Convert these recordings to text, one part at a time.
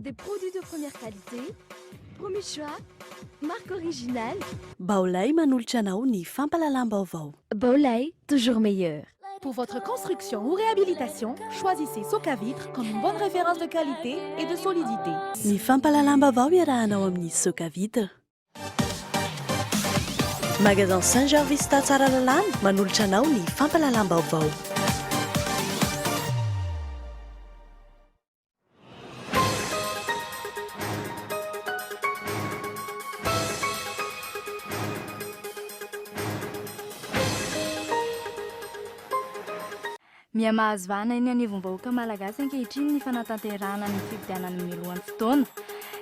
Des produits de première qualité, premier choix, marque originale. Baolai manolotra anao ny fampahalalam-baovao. Baolai, toujours meilleur. Pour votre construction ou réhabilitation, choisissez Socavitre comme une bonne référence de qualité et de solidité. Ny fampahalalam-baovao iarahanao amin'ny Socavitre. Magasin Saint Georges Vista Tsaralalàna manolotra anao ny fampahalalam-baovao. Miha-mahazo vahana eny anivon'ny vahoaka malagasy ankehitriny ny fanatanterahana ny fifidianana mialohan'ny fotoana.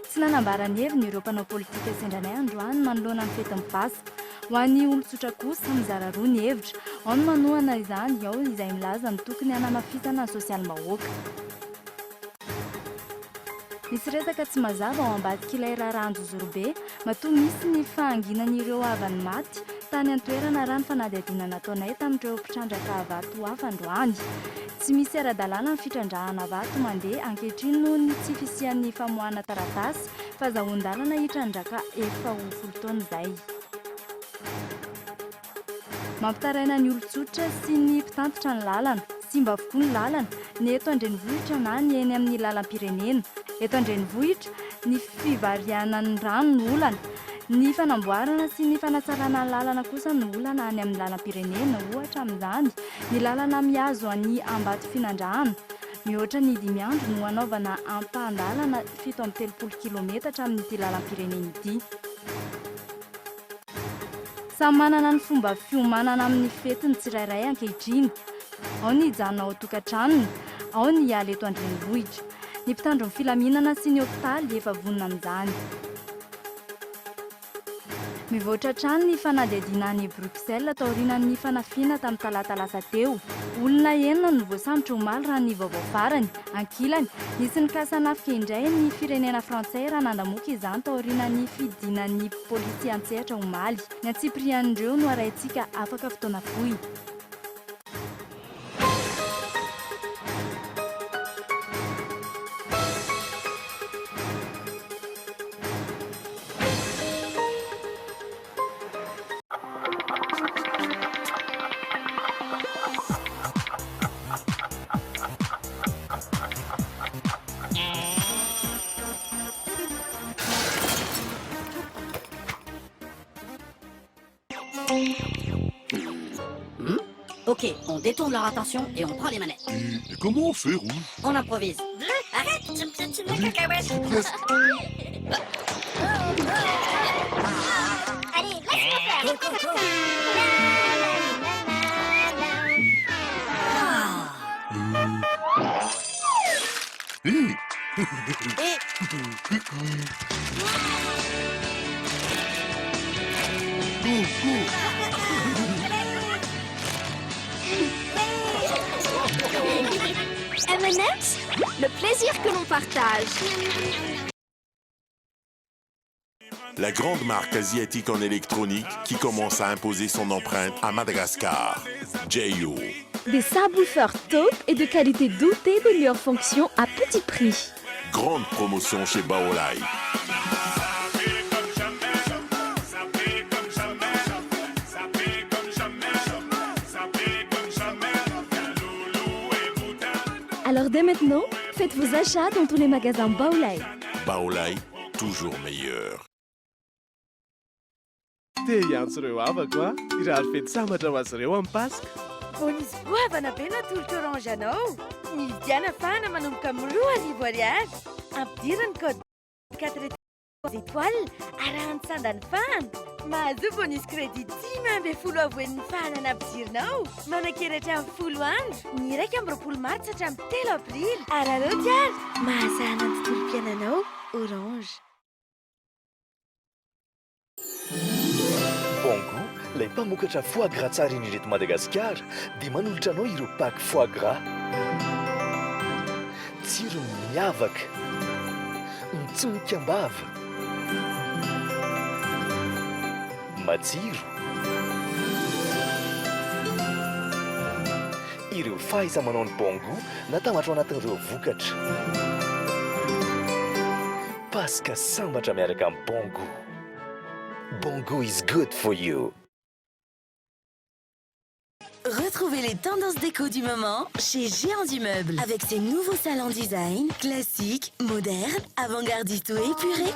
Tsy nanambara ny heviny ireo mpanao politika sendra anay androany manoloana ny fetin'ny Paska. Ho an'ny olon-tsotra kosa, mizara roa ny hevitra. Ao ny manohana izany, ao izay milaza ny tokony hanamafisana ny sosialim-bahoaka. Misy resaka tsy mazava ao ambadik'ilay raharaha Anjozorobe, matoa misy ny fahanginan'ireo havan'ny maty tany an-toerana raha ny fanadihadiana nataonay tamin'ireo mpitrandraka vato hafa androany. Tsy misy ara-dalàna ny fitrandrahana vato mandeha ankehitriny noho ny tsy fisian'ny famoahana taratasy fazahoan-dalana hitrandraka efa ho folo taona izay. Mampitaraina ny olon-tsotra sy ny mpitantitra ny lalana. Simba avokoa ny lalana, ny eto an-drenivohitra na ny eny amin'ny lalam-pirenena. Eto an-drenivohitra, ny fivarianan'ny rano no olana. Ny fanamboarana sy ny fanatsarana ny lalana kosa no olana any amin'ny lalam-pirenena, ohatra amin'izany, ny lalana mihazo an'i Ambatofinandrahana. Mihoatra ny dimy andro no hanaovana ampahan-dalana 37 kilometatra amin'ity lalam-pirenena ity. Samy manana ny fomba fiomanana amin'ny fety ny tsirairay ankehitriny. Ao ny hijanona ao an-tokantranony, ao ny hiala eto an-drenivohitra. Ny mpitandro ny filaminana sy ny hopitaly efa vonona amin'izany. Mivoatra hatrany ny fanadihadiana any Bruxelles taorianan'ny fanafihana tamin'ny talata lasa teo. Olona enina no voasambotra omaly raha ny vaovao farany. Ankilany, nisy nikasa hanafika indray ny firenena frantsay raha nandamoaka izany taorianan'ny fidinan'ny polisy an-tsehatra omaly. Ny antsipirian'ireo no arahintsika afaka fotoana fohy. Ok, on détourne leur attention et on prend les manettes. Et comment on fait, Rouge? On improvise. Bleu, arrête, tu me piétines la cacahuète. Presque. Allez, laisse-moi faire. Go, go, go. Hé Et Go, go. M&M's, le plaisir que l'on partage. La grande marque asiatique en électronique qui commence à imposer son empreinte à Madagascar. J.O. Des subwoofers top et de qualité dotée des meilleures fonctions à petit prix. Grande promotion chez Baolai. Alors dès maintenant, faites vos achats dans tous les magasins Baolai. Baolai, toujours meilleur. Te hiantso ireo havako aho, hirary fety sambatra ho azy ireo amin'ny Paska. Bonus goavana be natolotra Orange anao. Mividiana fahana manomboka amin'ny 2000 ariary. Ampidiro ny code 4 étoiles arahan'ny sandan'ny fahana. Mahazoa bonus crédit 15 avoen'ny fahana nampidirinao. Manan-kery hatramin'ny folo andro, ny 21 martsa hatramin'ny 3 aprily. Araraoty ary mahasahana ny tontolom-piainanao Orange. Bongo, ilay mpamokatra foie gras tsara indrindra eto Madagasikara, dia manolotra anao ireo pack foie gras. Tsirony miavaka, mitsonika am-bava, matsiro. Ireo fahaiza-manao ny Bongo natambatra ao anatin'ireo vokatra. Paska sambatra miaraka amin'ny Bon Goût. Bon Goût is good for you. Retrouvez les tendances déco du moment chez Géant du Meuble. Avec ses nouveaux salons design, classiques, modernes, avant-gardistes ou épurés.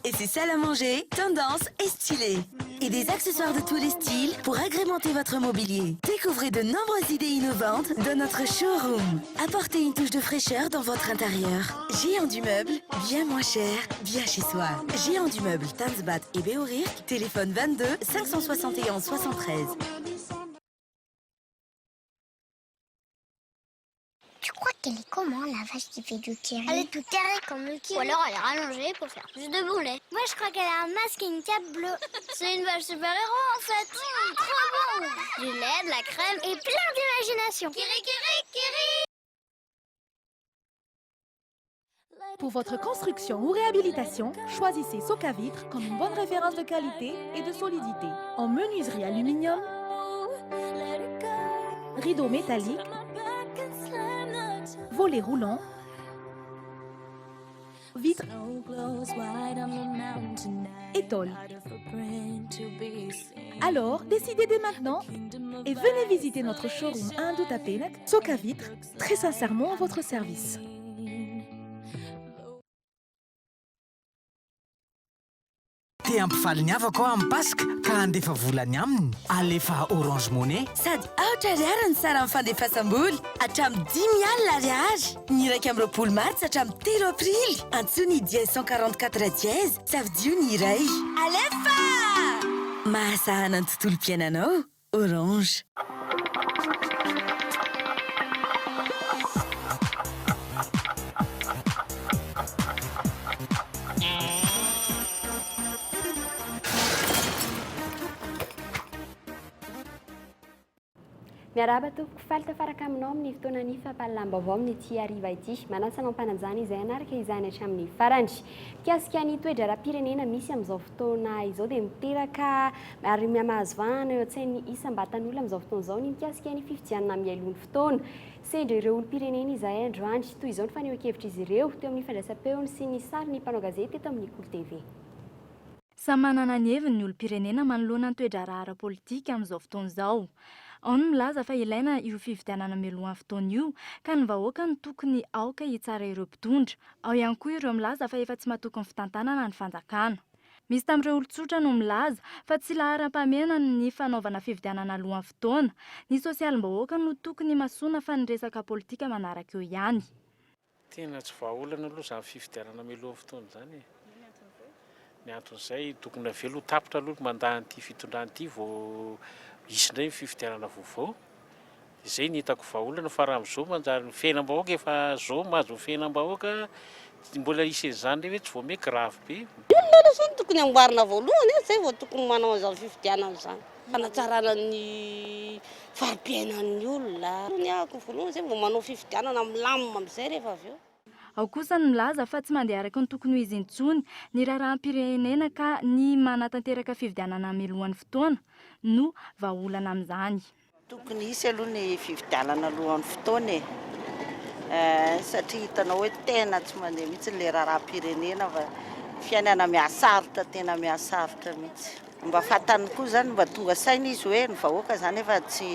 Et ses salles à manger, tendance et stylées. Et des accessoires de tous les styles pour agrémenter votre mobilier. Découvrez de nombreuses idées innovantes dans notre showroom. Apportez une touche de fraîcheur dans votre intérieur. Géant du Meuble, bien moins cher, bien chez soi. Géant du Meuble, Tanzbat et Béorirk, téléphone 22 571 73. Tu crois qu'elle est comment la vache qui fait du kiri? Elle est tout carrée comme le kiri. Ou alors elle est rallongée pour faire plus de bon lait. Moi je crois qu'elle a un masque et une cape bleue. C'est une vache super-héros en fait. Trop bon. Du lait, de la crème et plein d'imagination. Kiri kiri kiri. Pour votre construction ou réhabilitation, choisissez Socavitre comme une bonne référence de qualité et de solidité. En menuiserie aluminium, rideaux métalliques, volets roulants, vitres et tôles. Alors, décidez dès maintenant et venez visiter notre showroom à Andohatapenaka, Socavitre, très sincèrement à votre service. Te hampifaly ny havako aho amin'ny Paska ka handefa vola any aminy. Alefa Orange Money. Sady aotra ariary ny saran'ny fandefasam-bola, hatramin'ny 50 alina ariary. Ny 21 martsa hatramin'ny 3 aprily. Antsoy ny dièse 144 dièse, safidio ny iray. Alefa! Mahasahana ny tontolom-piainanao, Orange. Miarahaba tompoko, faly tafaraka aminao amin'ny fotoanan'ny fampahalalam-baovao amin'ity hariva ity. Manasa anao am-panajana izay hanaraka izany hatramin'ny farany. Mikasika ny toe-draharaham-pirenena misy amin'izao fotoana izao dia miteraka ary mihamahazo vahana eo an-tsain'ny isam-batan'olona amin'izao fotoana izao ny mikasika ny fifidianana mialoha ny fotoana. Sendra ireo olom-pirenena izahay androany. Toy izao ny fanehoan-kevitr'izy ireo teo amin'ny fandraisam-peony sy ny sarin'ny mpanao gazety teto amin'ny Kolo TV. Samy manana ny heviny ny olom-pirenena manoloana ny toe-draharaha ara-politika amin'izao fotoana izao. Ao ny milaza fa ilaina io fifidianana mialohan'ny fotoana io ka ny vahoaka no tokony aoka hitsara ireo mpitondra. Ao ihany koa ireo milaza fa efa tsy matoky ny fitantanana ny fanjakana. Misy tamin'ireo olon-tsotra no milaza fa tsy laharam-pahamehana ny fanaovana fifidianana alohan'ny fotoana. Ny sosialim-bahoaka no tokony himasoana fa ny resaka politika manaraka eo ihany. Tena tsy vahaolana aloha izany fifidianana mialohan'ny fotoana izany e. Ny anton'izay, tokony avy eo aloha tapitra aloha ny mandat an'ity fitondrana ity vao hisy indray ny fifidianana vaovao. Izay no hitako vahaolana fa raha amin'izao manjary ny fiainam-bahoaka efa zao mahazo ny fiainam-bahoaka, mbola hisy an'izany indray ve tsy vao miha grave be. Olona aloha zany tokony amboarina voalohany e, zay vao tokony manao an'izany fifidianana izany. Fanatsarana ny fari-piainan'ny olona. Ny ahako voalohany zay vao manao fifidianana milamina amin'izay rehefa avy eo. Ao kosa ny milaza fa tsy mandeha araka ny tokony ho izy intsony ny raharaham-pirenena ka ny manatanteraka fifidianana mialohan'ny fotoana no vahaolana amin'izany. Tokony hisy aloha ny fifidianana alohan'ny fotoana e! Satria hitanao hoe tena tsy mandeha mihitsy ilay raharaham-pirenena fa fiainana mihasarotra, tena mihasarotra mihitsy. Mba fantany koa izany, mba tonga saina izy hoe ny vahoaka izany efa tsy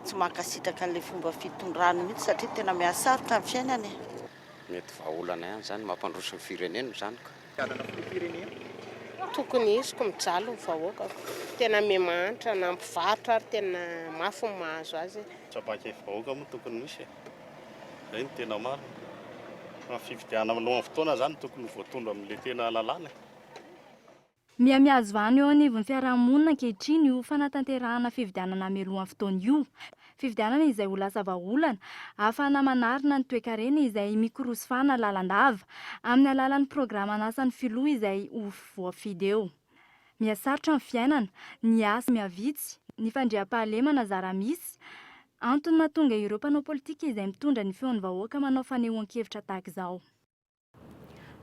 tsy mankasitraka an'ilay fomba fitondrany mihitsy satria tena mihasarotra ny fiainana e! Mety vahaolana ihany izany mampandroso ny firenena izany ka. Tokony hisy ko mijaly ny vahoaka ko. Tena me mahantra na mpivarotra ary tena mafy ny mahazo azy e. Tsapan-kevi-bahoaka moa tokony misy e. Zay no tena marina. Fa ny fifidianana alohan'ny fotoana zany tokony ho voatondro amin'ilay tena lalàna e. Miha-mihazo vahana eo anivon'ny fiarahamonina ankehitriny io fanatanterahana fifidianana mialohan'ny fotoana io. Fifidianana izay ho lasa vahaolana ahafahana manarina ny toekarena izay mikorosifana lalandava amin'ny alalan'ny programan'asan'ny filoha izay ho voafidy eo. Miha-sarotra ny fiainana, ny asa miha-vitsy, ny fandriampahalemana zara misy, antony mahatonga ireo mpanao politika izay mitondra ny feon'ny vahoaka manao fanehoan-kevitra tahaka izao.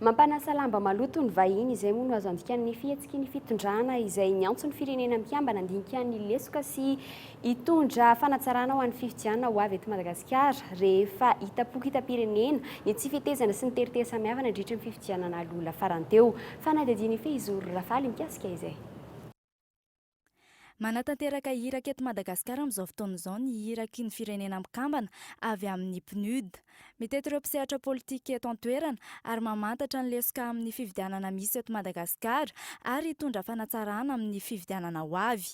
Mampanasa lamba maloto ny vahiny, izay moa no azo andikan'ny fihetsiky ny fitondrana izay niantso ny firenena mikambana handinika ny lesoka sy hitondra fanatsarana ho an'ny fifidianana ho avy eto Madagasikara rehefa hitam-poko hitam-pirenena ny tsy fetezana sy ny teritery samihafa nandritry ny fifidianana loholona farany teo. Fanadihadian'i Fehizoro Rafaly mikasika izay. Manatanteraka iraka eto Madagasikara amin'izao fotoana izao ny iraky ny Firenena Mikambana avy amin'ny PNUD. Mitety ireo mpisehatra politika eto an-toerana ary mamantatra ny lesoka amin'ny fifidianana misy eto Madagasikara ary hitondra fanatsarana amin'ny fifidianana ho avy.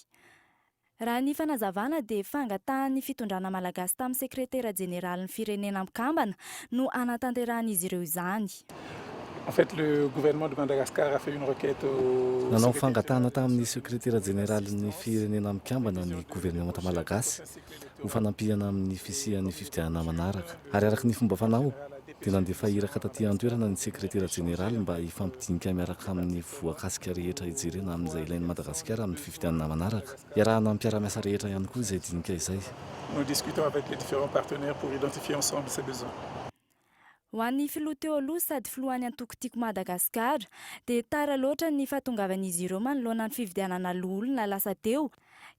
Raha ny fanazavana dia fangatahan'ny fitondrana malagasy tamin'ny sekretera jeneralin'ny Firenena Mikambana no hanatanterahan'izy ireo izany. En fait, le gouvernement de Madagascar a fait une requête au Nanao fangatahana tamin'ny sekretera jeneralin'ny Firenena Mikambana ny governemanta malagasy ho fanampiana amin'ny fisian'ny fifidianana manaraka. Ary araka ny fomba fanao dia nandefa iraka taty an-toerana ny sekretera jeneraly mba hifampidinika miaraka amin'ny voakasika rehetra hijerena amin'izay ilain'i Madagasikara amin'ny fifidianana manaraka. Iarahana amin'ny mpiara-miasa rehetra ihany koa izay dinika izay. Nous discutons avec les différents partenaires pour identifier ensemble ces besoins. Ho an'ny filoha teo aloha sady filohan'ny antoko Tiako Madagasikara dia tara loatra ny fahatongavan'izy ireo manoloana ny fividianana loholona lasa teo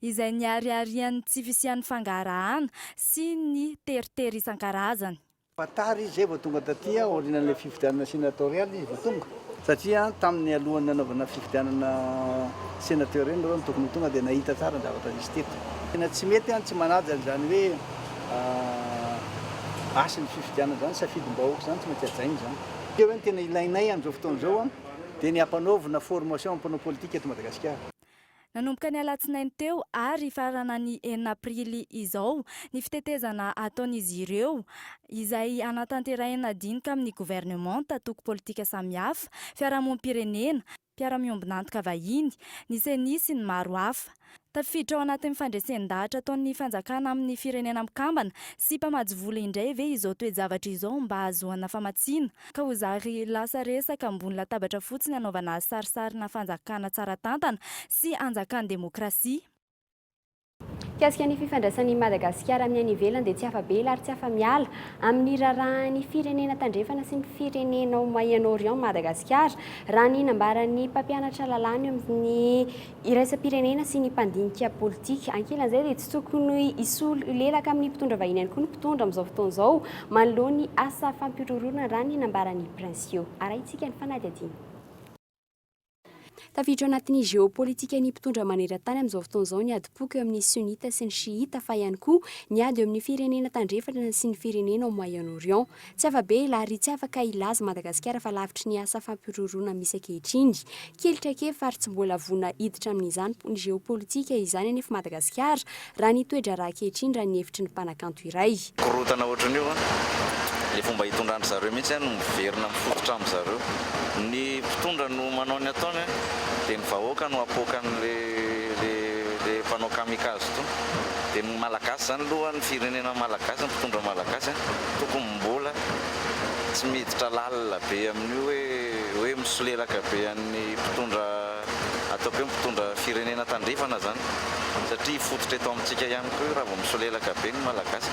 izay nihariharian'ny tsy fisian'ny fangaharahana sy ny teritery isan-karazany. Fa tara izy zay vao tonga taty aorianan'ilay fifidianana senatorial izy vao tonga satria tamin'ny alohan'ny nanaovana fifidianana senateur iny ireo no tokony ho tonga dia nahita tsara ny zavatra nisy teto. Tena tsy mety an, tsy manaja an'izany hoe hasin'ny fifidianana izany, safidim-bahoaka izany, tsy maintsy hajaina izany. Teo hoe ny tena ilainay amin'izao fotoana izao an, dia ny hampanaovina formation mpanao politika eto Madagasikara. Nanomboka ny alatsinainy teo ary hifarana ny enina aprily izao ny fitetezana ataon'izy ireo, izay hanatanterahina dinika amin'ny governemanta, antoko politika samihafa, fiarahamonim-pirenena, mpiara-miombon'antoka vahiny, ny Ceni sy ny maro hafa. Tafiditra ao anatin'ny fandresen-dahatra ataon'ny fanjakana amin'ny Firenena Mikambana sy mpamatsy vola indray ve izao toe-javatra izao mba hahazoana famatsiana ka ho zary lasa resaka ambony latabatra fotsiny hanaovana sarisarina fanjakana tsara tantana sy hanjakan'ny demokrasia? Mikasika ny fifandraisan'i Madagasikara amin'ny any ivelany dia tsy afa-bela ary tsy afa-miala amin'ny raharahan'ny firenena tandrefana sy ny firenena ao Moyen-Orient Madagasikara, raha ny nambaran'ny mpampianatra lalàna eo amin'ny iraisam-pirenena sy ny mpandinika politika. Ankilan'izay dia tsy tokony hisolo lelaka amin'ny mpitondra vahiny ihany koa ny mpitondra amin'izao fotoana izao manoloana ny asa fampihorohoroana raha ny nambaran'i Princio. Arahintsika ny fanadihadiana. Tafiditra ao anatin'ny jeopolitikan'ny mpitondra maneran-tany amin'izao fotoana izao ny adim-poko eo amin'ny Sunita sy ny Shiita fa ihany koa ny ady eo amin'ny firenena tandrefana sy ny firenena ao Moyen-Orient. Tsy afa-bela ary tsy afaka hilaza Madagasikara fa lavitry ny asa fampihorohoroana misy ankehitriny. Kely traikefa ary tsy mbola vonona hiditra amin'izany ny jeopolitika izany anefa Madagasikara raha ny toe-draharaha ankehitriny raha ny hevitry ny mpanakanto iray. Korontana ohatran'io an! Le fomba hitondran-dry zareo mihitsy no miverina mifototra amin zareo. Ny mpitondra no manao ny ataony an, dia ny vahoaka no apoakan'le le le mpanao kamikaze tony. Dia ny malagasy zany aloha, ny firenena malagasy, ny mpitondra malagasy an, tokony mbola tsy miditra lalina be amin'io hoe hoe misolelaka be an'ny mpitondra ataoko hoe mpitondra firenena tandrefana zany. Satria hifototra eto amintsika ihany koa io raha vao misolelaka be ny Malagasy.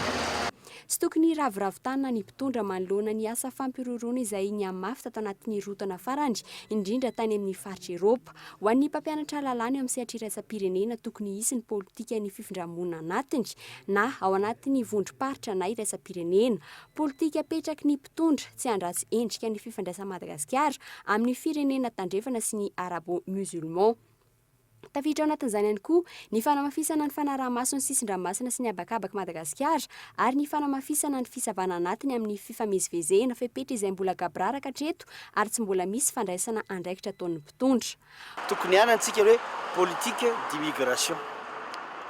Tsy tokony hiraviravy tanana ny mpitondra manoloana ny asa fampihorohoroana izay nihamafy tato anatin'ny roa taona farany, indrindra tany amin'ny faritr'i Eropa. Ho an'ny mpampianatra lalàna eo amin'ny sehatra iraisam-pirenena, tokony hisy ny politikan'ny fifindramonina anatiny, na ao anatin'ny vondrom-paritra na iraisam-pirenena. Politika apetraky ny mpitondra tsy handratsy endrika ny fifandraisan'i Madagasikara amin'ny firenena tandrefana sy ny Arabo-musulman. Tafiditra ao anatin'izany ihany koa ny fanamafisana ny fanaraha-maso ny sisin-dranomasina sy ny habakabak'i Madagasikara ary ny fanamafisana ny fisavana anatiny amin'ny fifamezivezena, fepetra izay mbola gaboraraka hatreto ary tsy mbola misy fandraisana andraikitra ataon'ny mpitondra. Tokony hanantsika ny hoe politique d'immigration.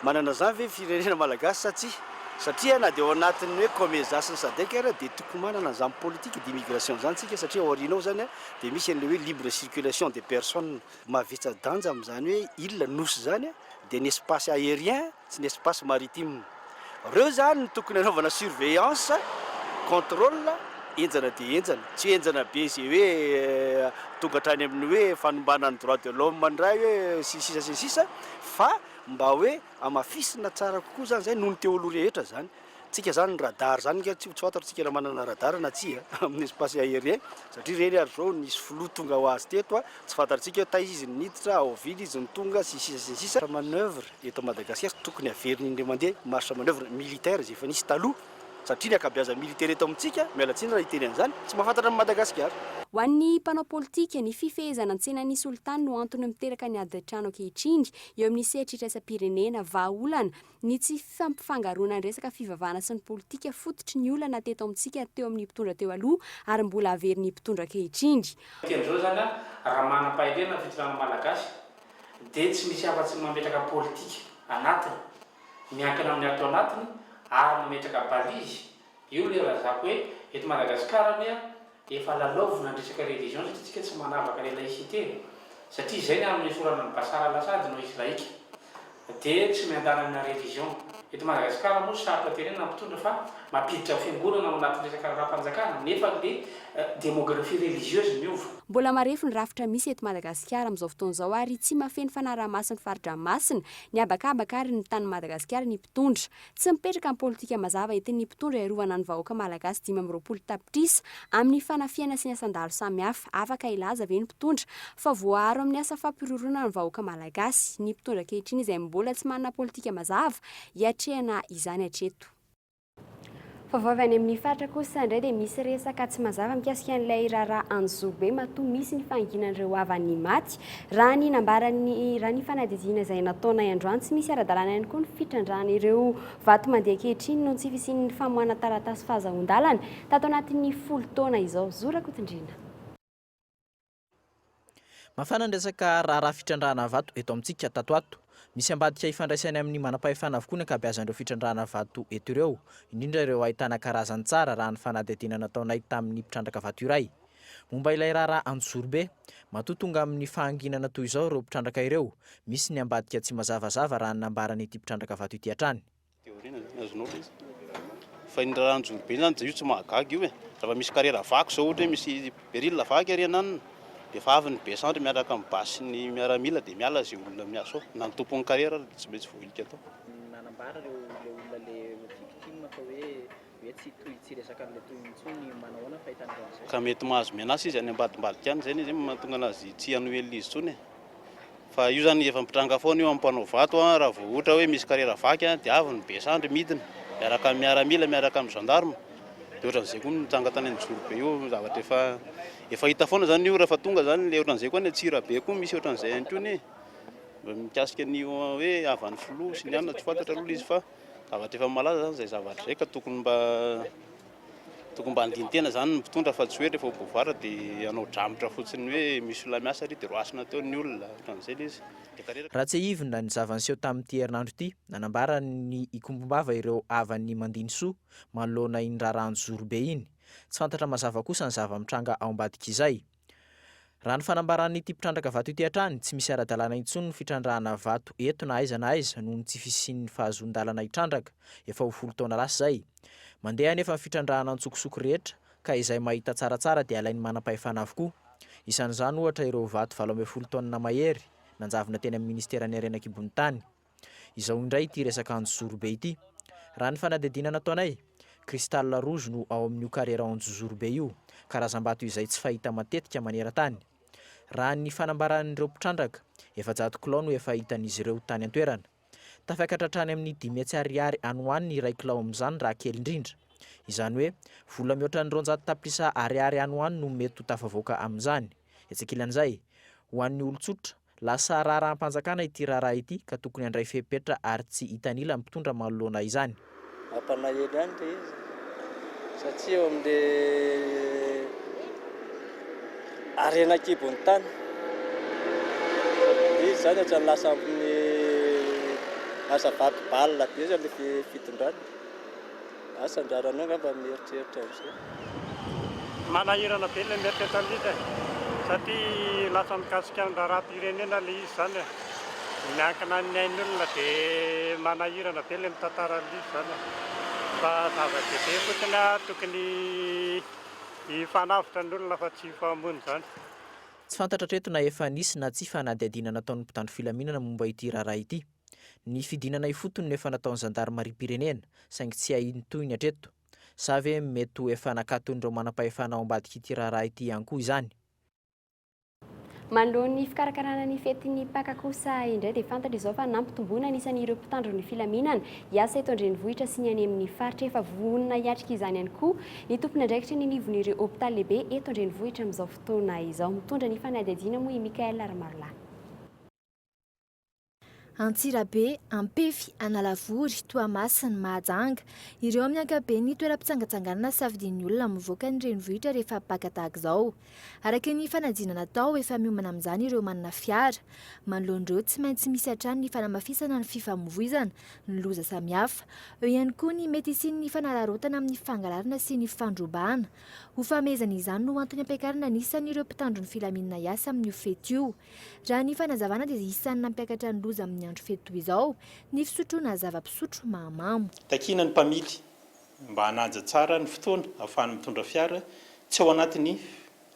Manana izany ve ny firenena malagasy sa tsia? Satria na dia ao anatin'ny hoe Comesa sy ny Sadec ara dia tokony manana an'izany politique d'immigration izany tsika satria ao aoriana ao izany dia misy an'ilay hoe libre circulation des personnes. Mavesa-danja amin'izany hoe île, nosy izany dia ny espace aérien sy ny espace maritime. Ireo izany no tokony hanaovana surveillance, contrôle henjana dia henjana. Tsy henjana be izay hoe tonga hatrany amin'ny hoe fanimbana ny droit de l'homme indray hoe sy ny sisa sy ny sisa fa mba hoe hamafisina tsara kokoa izany izay noho ny teo aloha rehetra izany. Tsika zany ny radar zany nge tsy fantatro tsika raha manana radar na tsia amin'ny espace aérien satria ireny ary zao nisy filoha tonga ho azy teto a, tsy fantatsika hoe taiza izy no niditra, oviana izy no tonga sy ny sisa sy ny sisa. Manoeuvre eto Madagasikara tokony averina indray mandeha marche manoeuvre militaire izay efa nisy taloha satria ny ankabeazan'ny militaire eto amintsika, miala tsiny raha hiteny an'izany, tsy mahafantatra an'i Madagasikara. Ho an'ny mpanao politika, ny fifehezana ny tsenan'ny solitany no antony miteraka ny ady an-trano ankehitriny eo amin'ny sehatra iraisam-pirenena. Vahaolana, Ny tsy fampifangaroana ny resaka fivavahana sy ny politika fototry ny olana teto amintsika teo amin'ny mpitondra teo aloha ary mbola averin'ny mpitondra ankehitriny. Dikan'izao izany raha manam-pahendrena ny fitondrana malagasy dia tsy misy afa-tsy ny mametraka politika anatiny miankina amin'ny ato anatiny ary mametraka balise, io ilay lazako hoe eto Madagasikara anie efa lalaovina ny resaka religion satria tsika tsy manavaka ilay laïcité e! Satria izay ny amin'ny sorana an'i Bachar al-Assad no izy laïque dia tsy miandany amina religion. Eto Madagasikara moa sarotra tenenina ny mpitondra fa mampiditra fiangonana ao anatin'ny resaka raharaham-panjakana nefa le démographie religieuse miova. Mbola marefo ny rafitra misy eto Madagasikara amin'izao fotoana izao ary tsy mahafeno fanaraha-maso ny fari-dranomasina, ny habakabaka ary ny tanin'i Madagasikara ny mpitondra. Tsy mipetraka ny politika mazava entin'ny mpitondra hiarovana ny vahoaka malagasy 25 tapitrisa amin'ny fanafihana sy ny asan-dahalo samihafa. Afaka hilaza ve ny mpitondra fa voaaro amin'ny asa fampiroroana ny vahoaka malagasy ny mpitondra ankehitriny izay mbola tsy manana politika mazava hiatrehana izany hatreto? Vaovao avy any amin'ny faritra kosa indray dia misy resaka tsy mazava mikasika an'ilay raharaha Anjozorobe matoa misy ny fahanginan'ireo havan'ny maty. Raha ny nambaran'ny raha ny fanadihadiana izay nataonay androany, tsy misy ara-dalàna ihany koa ny fitrandrahana ireo vato mandeha ankehitriny noho ny tsy fisian'ny famoahana taratasy fahazahoan-dalana tato anatin'ny folo taona izao. Zo Rakotondriana. Mafana ny resaka raharaha fitrandrahana vato eto amintsika tato ato. Misy ambadika ifandraisany amin'ny manam-pahefana avokoa ny ankabeazan'ireo fitrandrahana vato eto ireo, indrindra ireo ahitana karazany tsara raha ny fanadihadiana nataonay tamin'ny mpitrandraka vato iray. Momba ilay raharaha Anjozorobe, matoa tonga amin'ny fahanginana toy izao ireo mpitrandraka ireo, misy ny ambadika tsy mazavazava raha ny nambaran'ity mpitrandraka vato ity hatrany. Théorie zany azonao ilay izy. Fa iny raharaha Anjozorobe iny zany dia io tsy mahagaga io e. Raha misy carrière vaky zao ohatra hoe misy beryl vaky ary ananona dia efa avy ny be sandry miaraka amin'ny basy sy ny miaramila dia miala izay olona miasa ao. Na ny tompon'ny carrière ary dia tsy maintsy voahilika tao. Nanambara ireo ilay olona le victime fa hoe hoe tsy hitohy tsy hiresaka an'ilay tohiny intsony manao ahoana ny fahitanareo an'izay? Ka mety mahazo menace izy any ambadimbadika any, izay no mahatonga anazy tsy hanohy an'ilay izy intsony e. Fa io zany efa mitranga foana io amin'ny mpanao vato a, raha vao ohatra hoe misy carrière vaky a, dia avy ny be sandry midina miaraka amin'ny miaramila, miaraka amin'ny gendarme, dia ohatran'izay koa no nitranga tany Anjozorobe io, zavatra efa efa hita foana zany io rehefa tonga zany le ohatran'izay koa any Antsirabe koa misy ohatran'izay ihany koa anie, mikasika ny hoe havan'ny filoha sy ny anona tsy fantatra aloha le izy fa zavatra efa malaza zany izay zavatra izay ka tokony mba Tokony mba handini-tena izany ny mpitondra fa tsy hoe rehefa au pouvoir dia hanao dramitra fotsiny hoe misy olona miasa ary dia roasina teo ny olona, ohatran'izay ilay izy. Raha tsiahivina ny zava-niseho tamin'ity herinandro ity, nanambara ny hikombom-bava ireo havan'ny Mandinisoa manoloana iny raharaha Anjozorobe iny. Tsy fantatra mazava kosa ny zava-mitranga ao ambadik'izay. Raha ny fanambaran'ity mpitrandraka vato ity hatrany, tsy misy ara-dalàna intsony ny fitrandrahana vato eto na aiza na aiza noho ny tsy fisian'ny fahazoan-dalana hitrandraka, efa ho folo taona lasa izay. Mandeha anefa ny fitrandrahana an-tsokosoko rehetra ka izay mahita tsaratsara dia alain'ny manam-pahefana avokoa. Isan'izany ohatra ireo vato 18 taonina mahery nanjavona teny amin'ny ministeran'ny harena an-kibon'ny tany. Izao indray ity resaka Anjozorobe ity. Raha ny fanadihadiana nataonay, cristal rouge no ao amin'io carrière ao Anjozorobe io, karazam-bato izay tsy fahita matetika maneran-tany. Raha ny fanambaran'ireo mpitrandraka, 400 kilao no efa hitan'izy ireo tany an-toerana. Tafiakatra hatrany amin'ny 500 ariary any ho any ny iray kilao amin'izany raha kely indrindra. Izany hoe, vola mihoatra ny 200 tapitrisa ariary any ho any no mety ho tafavoaka amin'izany. Etsy ankilan'izay, ho an'ny olon-tsotra, Lasa raharaham-panjakana ity raharaha ity ka tokony handray fepetra ary tsy hitanila ny mpitondra manoloana izany. Mampalahelo ihany ilay izy satria eo amin'ilay harena an-kibon'ny tany. Ilay izy izany ohatran'ny lasa amin'ny lasa vaky balle be izany ilay fitondrana. Asa anjaranao angamba ny mieritreritra an'izay. Manahirana be ilay mieritreritra an'izy e! Satria lasa mikasika ny raharaham-pirenena ilay izy izany e! Miankina amin'ny ain'olona dia manahirana be ilay mitantara an'ilay izy izany e! Fa zava-dehibe fotsiny a, tokony hifanavotra ny olona fa tsy hifamono izany. Tsy fantatra hatreto na efa nisy na tsia fanadihadiana nataon'ny mpitandro filaminana momba ity raharaha ity. Ny fidinana ifotony no efa nataon'ny zandarimariam-pirenena, saingy tsy hay ny tohiny hatreto. Sa ve mety ho efa nakaton'ireo manam-pahefana ao ambadik'ity raharaha ity ihany koa izany? Manoloana ny fikarakarana ny fetin'ny Paka kosa indray dia fantatra izao fa nampitomboina ny isan'ireo mpitandro ny filaminana hiasa eto an-drenivohitra sy ny any amin'ny faritra. Efa vonona hiatrika izany ihany koa ny tompon'andraikitra eny anivon'ireo hopitaly lehibe eto an-drenivohitra amin'izao fotoana izao. Mitondra ny fanadihadiana moa i Mickaël Ramarolahy. Antsirabe, Ampefy, Analavory, Toamasina, Mahajanga. Ireo amin'ny ankapoben'ny toeram-pitsangatsanganana safidian'ny olona mivoaka ny renivohitra rehefa Paka tahaka izao. Araka ny fanadinana natao, efa miomana amin'izany ireo manana fiara. Manoloana ireo, tsy maintsy misy hatrany ny fanamafisana ny fifamoivoizana, ny loza samihafa. Eo ihany koa ny mety hisian'ny fanararaotana amin'ny fangalarana sy ny fandrobana. Ho famehezana izany no antony ampiakarana ny isan'ireo mpitandro ny filaminana hiasa amin'io fety io. Raha ny fanazavana dia isan'ny nampiakatra ny loza amin'ny andro fety toy izao ny fisotroana zava-pisotro mahamamo. Takiana ny mpamily mba hanaja tsara ny fotoana ahafahany mitondra fiara tsy ao anatin'ny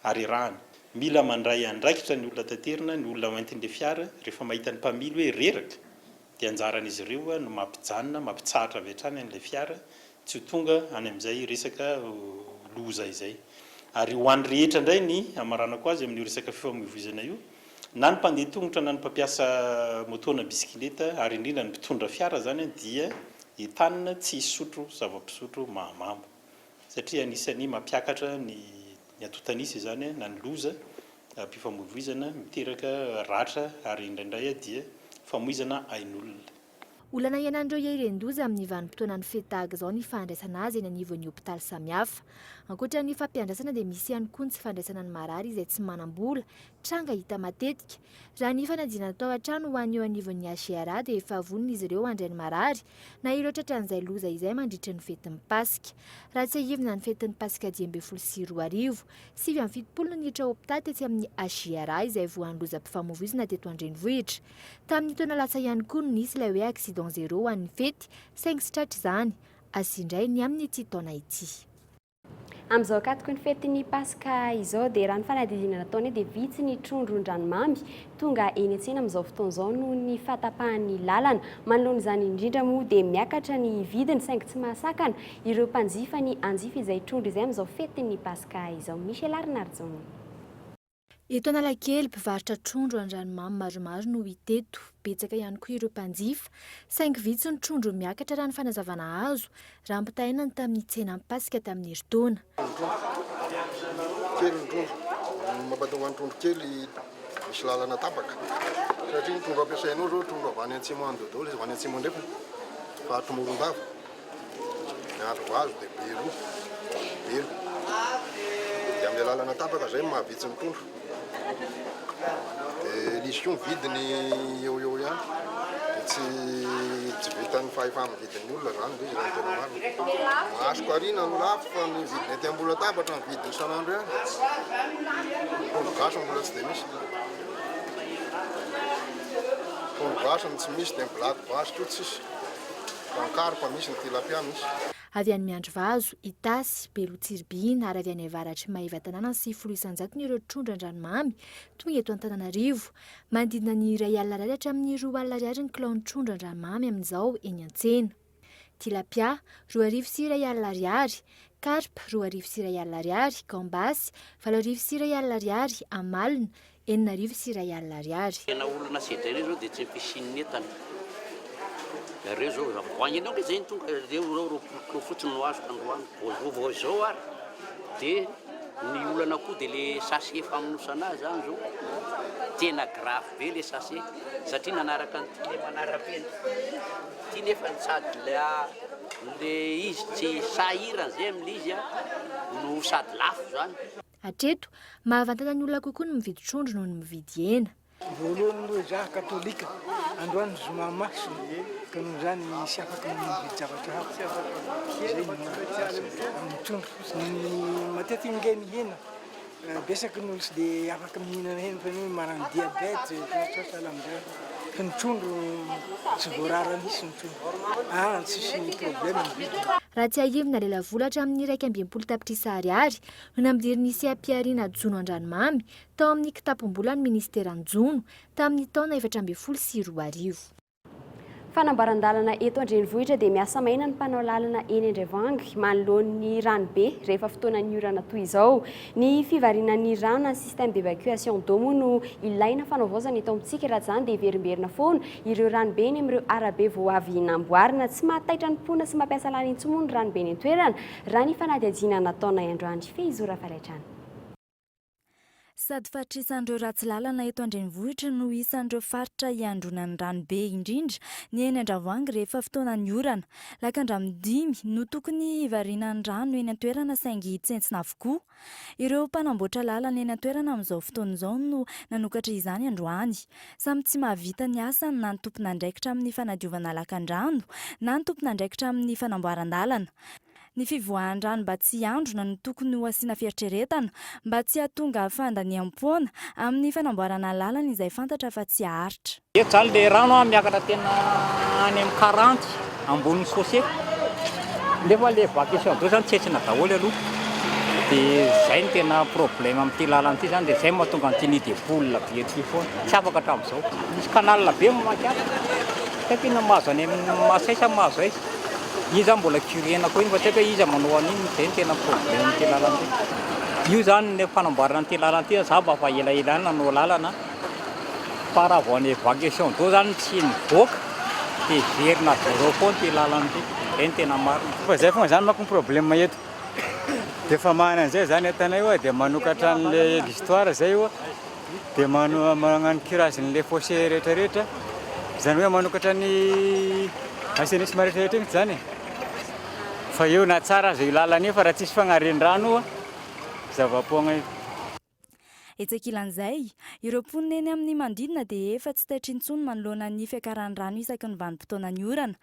harerahana. Mila mandray andraikitra ny olona taterina, ny olona hoentin'ilay fiara, rehefa mahita ny mpamily hoe reraka dia anjaran'izy ireo no mampijanona, mampitsahatra avy hatrany an'ilay fiara tsy ho tonga any amin'izay resaka loza izay. Ary ho an'ny rehetra indray ny hamaranako azy amin'io resaka fifamoivoizana io, na ny mpandeha tongotra na ny mpampiasa moto na bisikileta ary indrindra ny mpitondra fiara izany dia entanina tsy hisotro zava-pisotro mahamamo satria anisan'ny mampiakatra ny ny antontan'isa izany na ny loza am-pifamoivoizana miteraka ratra ary indraindray dia famoizana ain'olona. Olana iainan'ireo ieren-doza amin'ny vanim-potoanan'ny fety tahaka izao ny fandraisana azy eny anivon'ny hopitaly samihafa. Ankoatra ny fampiandrasana dia misy ihany koa ny tsy fandraisana ny marary izay tsy manam-bola, tranga hita matetika. Raha ny fanadinana atao hatrany ho an'ny eo anivon'ny HJRA dia efa vonona izy ireo handray ny marary na ireo tratran'izay loza izay mandritry ny fetin'ny Paska. Raha tsiahivina ny fetin'ny Paska 2015, 79 no niditra hopitaly tetsy amin'ny HJRA izay voan'ny lozam-pifamoivoizana teto an-drenivohitra. Tamin'ny taona lasa ihany koa no nisy ilay hoe accident zéro ho an'ny fety, saingy tsy tratra izany. Asia indray ny amin'ity taona ity. Amin'izao ankatoky ny fetin'ny Paska izao dia raha ny fanadihadiana nataonay dia vitsy ny trondron-dranomamy tonga eny an-tsena amin'izao fotoana izao noho ny fahatapahan'ny lalana. Manoloana izany indrindra moa dia miakatra ny vidiny saingy tsy mahasakana ireo mpanjifa ny hanjifa izay trondro izay amin'izao fetin'ny Paska izao. Michel Arnarjon. Eto Analakely, mpivarotra trondro an-dranomamy maromaro no hita eto. Betsaka ihany koa ireo mpanjifa, saingy vitsy ny trondro miakatra raha ny fanazavana azo, raha ampitahaina ny tamin'ny tsenan'ny Paska tamin'ny herintaona. Ny trondro, kely ny trondro, ny mampatonga ny trondro kely misy lalana tapaka, satria ny trondro ampiasainao zao trondro avy any antsimo any daholo izy, avy any antsimo andrefana, faritry Morondava. Ny andro vazo dia be loha, belo. Dia amin'ny alalana tapaka izay no mahavitsy ny trondro. Dia ilay izy koa ny vidiny eo eo ihany. Dia tsy tsy vitan'ny fahefa-mividin'ny olona izany ilay izy raha ny tena marina. Mahazo karina no lafo fa ny vidiny aty Ambohilatabatra ny vidiny isan'andro ihany. Trondro gasy mbola tsy dia misy. Trondro gasy no tsy misy dia ny black bass koa tsisy. Fa misy ny tilapia misy. Avy any Miandrivazo, Itasy, Beloha Tsiribihina ary avy any avaratr'i Maevatanàna sy Foloisanjatony ireo trondro an-dranomamy tonga eto Antananarivo. Manodidina ny 100 ariary hatramin'ny 20 ariary ny kilaon'ny trondro an-dranomamy amin'izao eny an-tsena. Tilapia, 1200 ariary, Karpa, 1200 ariary, Gambasy, 1800 ariary, Amalona, 6100 ariary. Tena olana sedraina eo zao dia tsy ny fisian'ny entana. Nareo zao voahangy anao nge zay no tonga reo zao 20 kilao fotsiny no azoko androany. Vao vao izao ary dia ny olana koa dia le sachet famonosana azy zany zao tena grave be le sachet satria nanaraka an'ity le manara-penitra ity nefa sady le le izy tsy sahirana zay amin'le izy no sady lafo zany. Hatreto, mahavantana ny olona kokoa ny mividy trondro noho ny mividy hena. Voalohany aloha izaho katolika, androany zoma masina ka noho izany tsy afaka mividy zavatra hafa, izay no amin'ny trondro fotsiny. Ny matetika ange ny hena, betsaka ny olo tsy dia afaka mihinana hena fa ny hoe manana diabète, sahala amin'izany, fa ny trondro tsy voarara mihitsy ny trondro, ah tsisy problème ny vidiny. Raha tsiahivina, lelavola hatramin'ny 61 tapitrisa ariary no nampidirin'ny seha-pihariana jono an-dranomamy tao amin'ny kitapom-bolan'ny minisiteran'ny jono tamin'ny taona 2014. Fanamboaran-dalana eto an-drenivohitra dia miasa maina ny mpanao lalana eny Andravoahangy manoloana ny ranobe rehefa fotoanan'ny orana toy izao. Ny fivarinan'ny rano na ny système d'évacuation d'eau moa no ilaina fanavaozana eto amintsika, raha tsy izany dia hiverimberina foana ireo ranobe eny amin'ireo arabe vao avy namboarina. Tsy mahataitra ny mponina sy mampiasa lalana intsony moa ny ranobe eny an-toerana, raha ny fanadihadiana nataonay androany. Fehizoro Rafalihatrana. Sady faritra isan'ireo ratsy lalana eto an-drenivohitra no isan'ireo faritra iandronan'ny rano be indrindra ny eny Andravoahangy rehefa fotoanan'ny orana. Lakandrano dimy no tokony hivarinan'ny rano eny an-toerana saingy tsentsina avokoa. Ireo mpanamboatra lalana eny an-toerana amin'izao fotoana izao no nanokatra izany androany. Samy tsy mahavita ny asany na ny tompon'andraikitra amin'ny fanadiovana lakandrano na ny tompon'andraikitra amin'ny fanamboaran-dalana. Ny fivoahan'ny rano mba tsy hiandrona no tokony ho asiana fieritreretana mba tsy hahatonga fandaniam-poana amin'ny fanamboarana lalana izay fantatra fa tsy haharitra. Eto zany le rano miakatra tena any amin'ny quarante ambonin'ny fossé nefa le évacuation d'eau zany tsentsina daholo aloha de zay no tena problème amin'ity lalana ity zany de zay mahatonga an'ity nid de poule be ity foana tsy afaka hatramin'izao. Misy canal be mamaky ato, tsy haiko inona mahazo any amin'ny Masay sa mahazo aiza. Iny zany mbola curena koa iny fa tsy haiko hoe iza manao an'iny, zay no tena problème amin'ity lalana ity. Io zany ny fanamboarana an'ity lalana ity za mba efa elaela ihany nanao lalana fa raha vao ny évacuation d'eau zany tsy mivoaka dia very à zéro foana ity lalana ity, zay no tena marina. Fa zay foana zany manko ny problème eto. Dia famahana an'izay zany atanay oa dia manokatra an'le exutoire zay oa dia magnano curage an'le fossé rehetra rehetra, zany hoe manokatra ny assainissement rehetra rehetra mihitsy zany e. Fa eo na tsara aza io lalana io fa raha tsisy fagnarian-drano oa zava-poagna io. Etsy ankilan'izay, ireo mponina eny amin'ny manodidina dia efa tsy taitra intsony manoloana ny fiakaran'ny rano isaky ny vanim-potoanan'ny orana.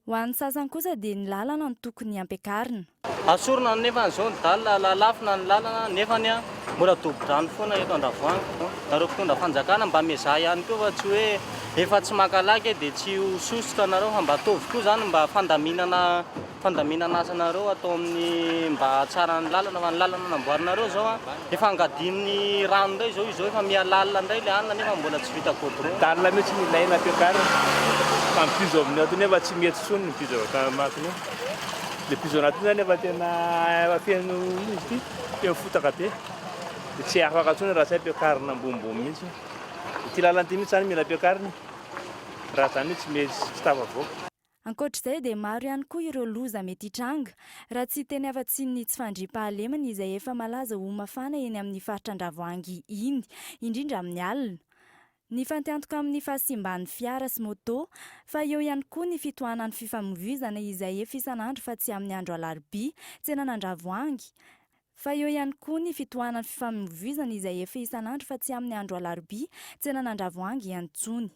Ho an'ny sasany kosa dia ny lalana no tokony hampiakarina. Asorina nefany zao ny dalle alalafina ny lalana nefany mbola dobo-drano foana eto Andravoahangy. Nareo mpitondra fanjakana mba miezaha ihany koa fa tsy hoe efa tsy maka lagy dia tsy ho sosotra nareo fa mba ataovy koa zany mba fandaminana fandaminana asanareo atao amin'ny mba hahatsara ny lalana fa ny lalana namboarinareo zao a efa angadin'ny rano indray zao izao efa miha lalina indray le anona nefa mbola tsy vita goudron. Dalle mihitsy no ilaina ampiakarina fa ny puce amin'ny ato nefa tsy mety intsony ny puce avy anatiny io. Le puce anatiny zany efa tena efa feno inona izy ity? Feno fotaka be dia tsy afaka intsony raha tsy ampiakarina ambonimbony mihitsy. Ity lalana ity mihitsy zany mila ampiakarina raha zany tsy mety tsy tafavoaka. Ankoatra izay dia maro ihany koa ireo loza mety hitranga, raha tsy hiteny afa-tsy ny tsy fandriampahalemana izay efa malaza ho mafana eny amin'ny faritra Andravoahangy iny, indrindra amin'ny alina. Ny fantiantoka amin'ny fahasimban'ny fiara sy moto, fa eo ihany koa ny fitohanan'ny fifamoivoizana izay efa isan'andro fa tsy amin'ny andro alarobia, tsenan'Andravoahangy, fa eo ihany koa ny fitohanan'ny fifamoivoizana izay efa isan'andro fa tsy amin'ny andro alarobia, tsenan'Andravoahangy intsony.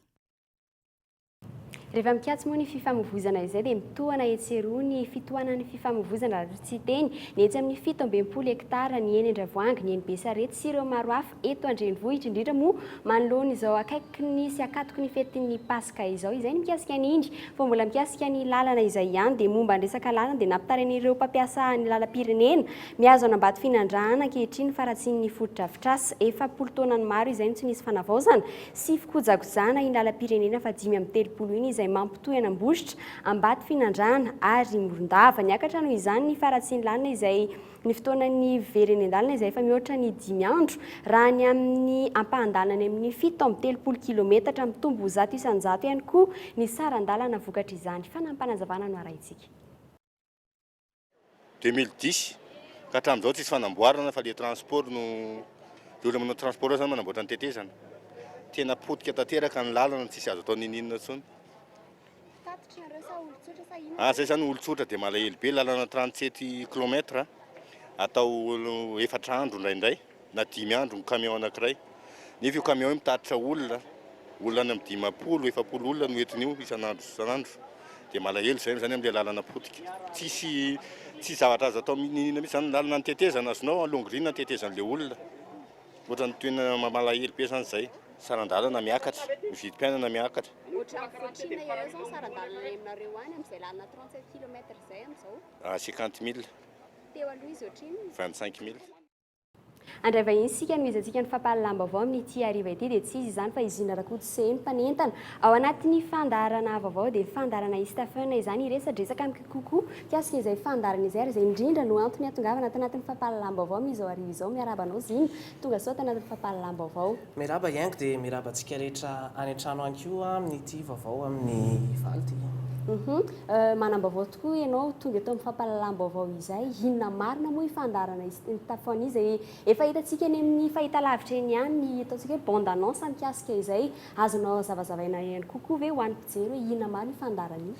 Rehefa mikatso moa ny fifamoivoizana izay dia mitohana etsy sy eroa ny fitohanan'ny fifamoivoizana raha tsy hiteny ny etsy amin'ny 67 hektara, ny eny Andravoahangy, ny eny Besarety sy ireo maro hafa eto an-drenivohitra, indrindra moa manoloana izao akaikin'ny sy akatoky ny fetin'ny Paska izao. Izay ny mikasika ny indry fa mbola mikasika ny lalana izay ihany dia momba ny resaka lalana dia nampitarain'ireo mpampiasa ny lalam-pirenena mihazo an'Ambatofinandrahana ankehitriny ny faharatsian'ny fotodrafitrasa. 40 taonany maro izay no tsy nisy fanavaozana sy fikojakojana iny lalam-pirenena faha 35 iny izay mampitohy an'Ambositra, Ambatofinandrahana ary Morondava. Niakatra noho izany ny faharatsian'ny lalana izay ny fotoanan'ny very eny an-dalana izay efa mihoatra ny dimy andro raha ny amin'ny ampahan-dalana any amin'ny 37 kilometatra. Mitombo ho 100% ihany koa ny saran-dalana vokatr'izany. Fanampinazavana no arahintsika. 2010 ka hatramin'izao tsisy fanamboarana fa le transport no le olona manao transport zany manamboatra ny tetezana. Tena potika tanteraka ny lalana tsisy azo atao niniana intsony. Mpitatitra nareo sa olon-tsotra sa inona? Ah zay zany olon-tsotra dia malahelo be lalana 37 kilomètre atao efatra andro indraindray. na dimy andro ny camion anankiray, nefa io camion io mitatitra olona, olona any amin'ny 50, 40 olona no entin'io isan'andro isan'andro, dia malahelo izay zany amin'ilay lalana potika, tsisy tsisy zavatra azo atao n'inona mihitsy zany, ny lalana ny tetezana azonao longrina ny tetezan'ilay olona, ohatran'ny tena malahelo be zany izay, saran-dalana miakatra, ny vidim-piainana miakatra. Ohatran'ny ohatrinona eo eo zao ny saran-dalana any aminareo any amin'izay lalana 37 kilomètre izay amin'izao? 50 mille. Teo aloha izy ohatrinona? 25 mille. Handray vahiny isika hanohizantsika ny fampahalalam-baovao amin'ity hariva ity dia tsy iza izany fa i Zina Rakotoseheno mpanentana ao anatin'ny fandaharana vaovao dia fandaharana Istafun izany hiresadresaka amiko kokoa mikasika izay fandaharana izay ary izay indrindra no antony hahatongavana ato anatin'ny fampahalalam-baovao amin'izao hariva izao. Miarahaba anao Zina, tonga soa ato anatin'ny fampahalalam-baovao. Miarahaba Haingo dia miarahaba antsika rehetra any an-trano any koa amin'ity vaovao amin'ny valo ity. Hum manam-baovao tokoa ianao tonga eto amin'ny fampahalalam-baovao izay. Inona marina moa io fandaharana Istafone io izay efa hitantsika eny amin'ny fahitalavitra eny ihany ny ataontsika hoe bande annonce mikasika izay. Azonao hazavazavaina ihany kokoa ve ho an'ny mpijery hoe inona marina io fandaharana io?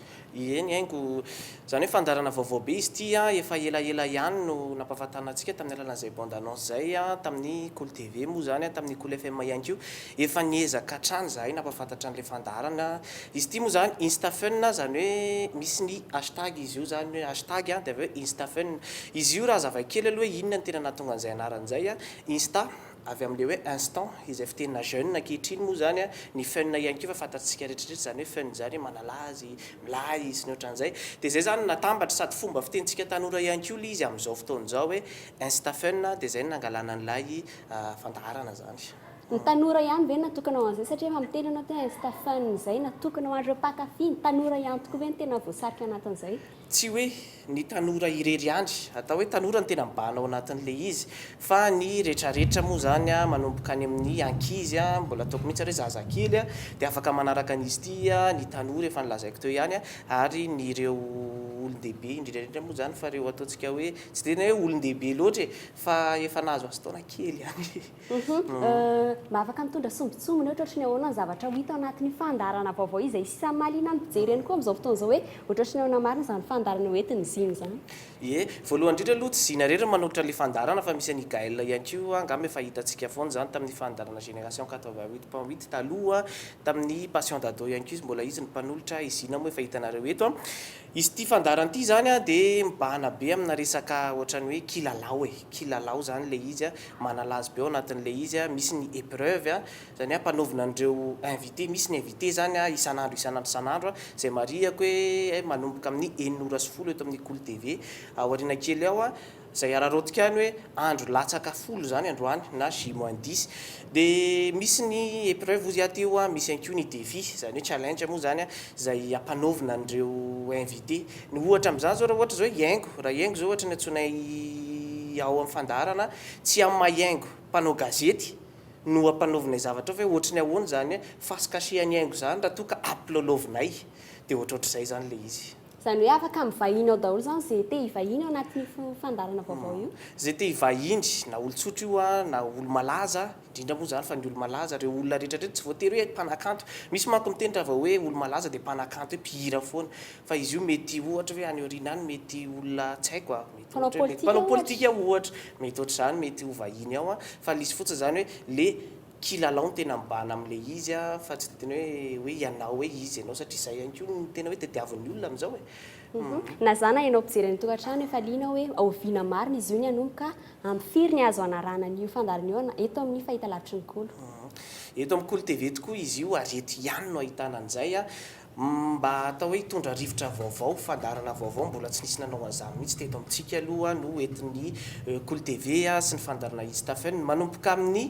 Eny haingo, izany hoe fandaharana vaovao be izy ity an, efa elaela ihany no nampahafantarina antsika tamin'ny alalan'izay bande annonce izay an, tamin'ny Kolo TV moa izany an, tamin'ny Kolo FM ihany koa, efa niezaka hatrany izahay nampahafantatra an'ilay fandaharana. Izy ity moa izany Instafun, izany hoe misy ny hashtag izy io izany hoe hashtag an, dia avy eo Instafun. Izy io raha hazavaiko kely aloha hoe inona no tena nahatonga an'izay anarana izay an, Insta, Avy amin'ilay hoe instant, izay fitenina jeune ankehitriny moa izany, ny fun ihany koa efa fantatsika rehetrarehetra izany hoe fun izany hoe manala azy, milay sy ny ohatran'izay. Dia izay izany no natambatra sady fomba fitenintsika tanora ihany koa ilay izy amin'izao fotoana izao hoe instafun dia izay no nangalana an'ilay fandaharana izany. Ny tanora ihany ve no natokana ho an'izay satria efa miteny ianao hoe instafun izay natokana ho an'ireo mpankafy, ny tanora ihany tokoa ve no tena voasarika anatin'izay? Tsy hoe ny tanora irery ihany, atao hoe tanora no tena mibahana ao anatin'ilay izy, fa ny retraretra moa izany manomboka any amin'ny ankizy, mbola ataoko mihitsy ary hoe zazakely dia afaka manaraka an'izy ity, ny tanora efa nolazaiko teo ihany, ary ny ireo olon-dehibe indrindra indrindra moa izany fa ireo ataontsika hoe tsy dia hoe olon-dehibe loatra e, fa efa nahazoazo taona kely ihany. Mba afaka mitondra sombintsombiny ohatra ohatry ny ahoana ny zavatra ho hita ao anatin'io fandaharana vaovao io izay samy mahaliana ny mpijery ihany koa amin'izao fotoana izao hoe ohatry ny ahoana marina izany fandaharana ho entin'i Zina izany. Ie, voalohany indrindra aloha tsy Zina irery no manolotra ilay fandaharana fa misy an'i Gaël ihany koa, angamba efa hitantsika foana izany tamin'ny fandaharana Génération 88 point 8 taloha, tamin'ny Passion d'ado ihany koa izy mbola izy no mpanolotra, i Zina moa efa hitanareo eto an. Izy ity fandaharana ity izany dia mibahana be amina resaka ohatran'ny hoe kilalao e, kilalao izany ilay izy, manalazy be ao anatin'ilay izy, misy ny épreuve, izany hoe ampanaovina an'ireo invité, misy ny invité izany isan'andro isan'andro isan'andro, izay marihako hoe manomboka amin'ny enina ora sy folo eto amin'ny Kolo TV, aoriana kely ao, izay araraotika ihany hoe andro latsaka folo izany androany na J moins dix, dia misy ny épreuve hozy aho teo, misy ihany koa ny défi, izany hoe challenge moa izany, izay ampanaovina an'ireo invité. Ny ohatra amin'izany izao raha ohatra izao hoe hihaingo, raha hihaingo izao ohatra ny antsoinay ao amin'ny fandaharana, tsy amin'ny maha hihaingo mpanao gazety no ampanaovinay zavatra ao fa hoe ohatry ny ahoana izany face cachée an'i haingo izany raha toa ka ampilalaovinay, dia ohatrohatr'izay izany ilay izy. Izany hoe afaka mivahiny ao daholo izany izay te hivahiny ao anatin'io fandaharana vaovao io? Izay te hivahiny, na olon-tsotra io na olo-malaza, indrindra moa izany fa ny olo-malaza, ireo olona rehetra rehetra, tsy voatery hoe mpanakanto. Misy manko miteny raha vao hoe olo-malaza dia mpanakanto hoe mpihira foana. Fa izy io mety ohatra hoe any aoriana any mety olona tsy haiko a, mety Mpanao ohatra hoe mety politika mpanao ohatra. politika ohatra, mety ohatr'izany mety ho vahiny ao a, fa le izy fotsiny izany hoe le kilalao no tena mibahana amin'ilay izy a, fa tsy de tena hoe hoe ianao hoe izy ianao satria izay ihany koa no tena hoe tadiavin'ny olona amin'izao e. Na za na ianao mpijery any an-tokantrano efa liana hoe oviana marina izy io ny hanomboka, amin'ny firy ny azo hanarahana an'io fandaharana io eto amin'ny fahitalavitry ny Kolo. Eto amin'ny Kolo TV tokoa izy io ary eto ihany no ahitana an'izay a. Mba atao hoe hitondra rivotra vaovao, fandaharana vaovao mbola tsy nisy nanao an'izany mihitsy teto amintsika aloha no entin'ny Kolo TV sy ny fandaharana Instafun. Manomboka amin'ny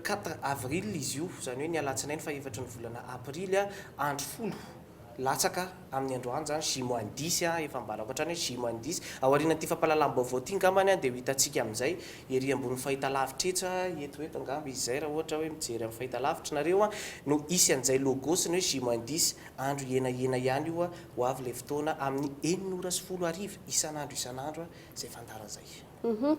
quatre avril izy io, izany hoe ny alatsinainy fahefatry ny volana aprily, andro folo latsaka amin'ny androany izany, J moins dix, efa ambarako hatrany hoe J moins dix. Aorianan'ity fampahalalam-baovao ity angambany dia ho hitantsika amin'izay ery ambony fahitalavitra etsy, eto eto angamba izy izay raha ohatra hoe mijery amin'ny fahitalavitra nareo no hisy an'izay logo sy ny hoe J moins dix, andro hihenahena ihany io, ho avy ilay fotoana amin'ny enina ora sy folo hariva isan'andro isan'andro izay fandaharana izay. Hum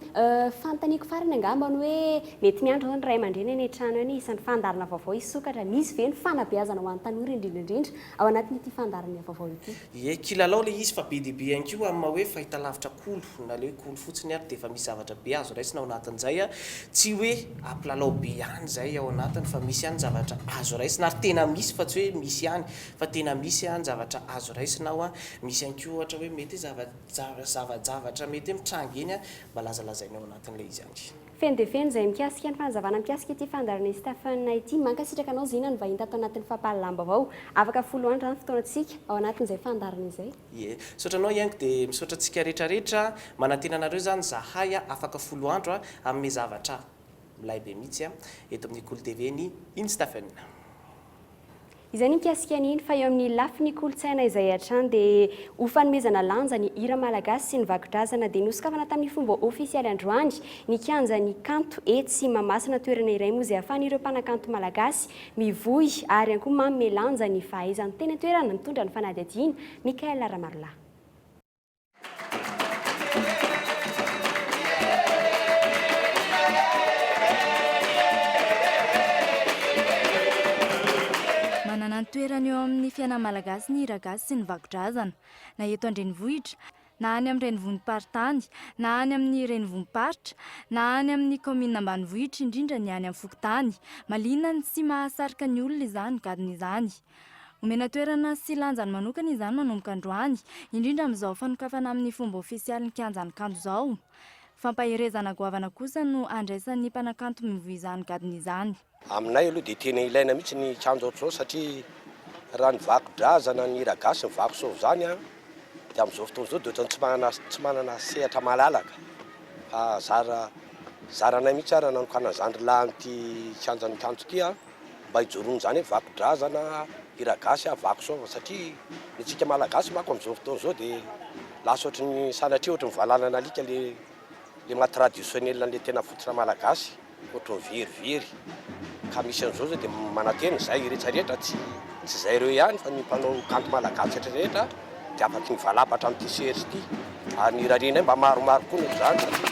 fanontaniako farany angamba ny hoe mety miandry izao ny ray aman-dreny any an-trano any isan'ny fandaharana vaovao hisokatra, misy ve ny fanabeazana ho an'ny tanora indrindra indrindra ao anatin'ity fandaharana vaovao ity? Ie, kilalao ilay izy fa be dia be ihany koa amin'ny maha hoe fahitalavitra kolo na ilay hoe kolo fotsiny ary dia efa misy zavatra be azo raisina ao anatin'izay a, tsy hoe ampilalao be ihany izay ao anatiny fa misy ihany zavatra azo raisina ary tena misy fa tsy hoe misy ihany fa tena misy ny zavatra azo raisina ao a, misy ihany koa ohatra hoe mety hoe zava-javatra mety hoe mitranga eny a, mba lazalazaina ao anatin'ilay izy ihany. Feno dia feno izay mikasika ny fanazavana mikasika ity fandaharana Instafun ity. Mankasitraka anao Zina nivahiny tato anatin'ny fampahalalam-baovao. Afaka folo andro izany fotoanantsika ao anatin'izay fandaharana izay. Ie. Misaotra anao Haingo dia misaotra antsika rehetra rehetra. Manantena anareo izany zahay afaka folo andro hanome zavatra milay be mihitsy eto amin'ny Kolo TV ny Instafun. Izay ny mikasika an'iny fa eo amin'ny lafiny kolontsaina izay hatrany dia ho fanomezana lanja ny hira malagasy sy ny vakodrazana dia nosokafana tamin'ny fomba ofisialy androany ny kianjan'ny kanto etsy Mahamasina toerana iray moa izay ahafahan'ireo mpanakanto malagasy mivoy ary ihany koa manome lanja ny fahaizany teny an-toerana mitondra ny fanadihadiana Michael Ramarolahy. Manana ny toerany eo amin'ny fiainan'ny Malagasy ny hiragasy sy ny vakodrazana. Na eto an-drenivohitra, na any amin'ny renivohim-paritany, na any amin'ny renivohim-paritra, na any amin'ny kaominina ambanivohitra, indrindra ny any amin'ny fokontany. Mahaliana ny sy mahasarika ny olona izany gadona izany. Omena toerana sy lanjany manokana izany manomboka androany, indrindra amin'izao fanokafana amin'ny fomba ofisialy ny kianjan'ny kanto izao. Fampaherezana goavana kosa no andraisan'ny mpanakanto mivoy izany gadona izany. Aminay aloha dia tena ilaina mihitsy ny kianja ohatr'izao satria raha ny vako-drazana, ny hira gasy, ny vako sôva izany dia amin'izao fotoana izao dia ohatran'ny tsy manana tsy manana sehatra malalaka fa zara zaranay mihitsy ary nanokanan'ny zandry lahy an'ity kianjan'ny kanto ity mba hijoroan'izany hoe vako-drazana, hira gasy, vako sôva satria ny antsika malagasy manko amin'izao fotoana izao dia lasa ohatry ny sanatria ohatry ny valalan'alika le le maha traditionnel an'le tena fototra malagasy ohatry ny verivery ka misy an'izao zao dia manantena izay rehetra rehetra tsy tsy izay ireo ihany fa ny mpanao kanto malagasy rehetra rehetra dia afaky mivalapatra amin'ity sehatra ity ary ny irarianay mba maromaro koa ny ohatr'izany satria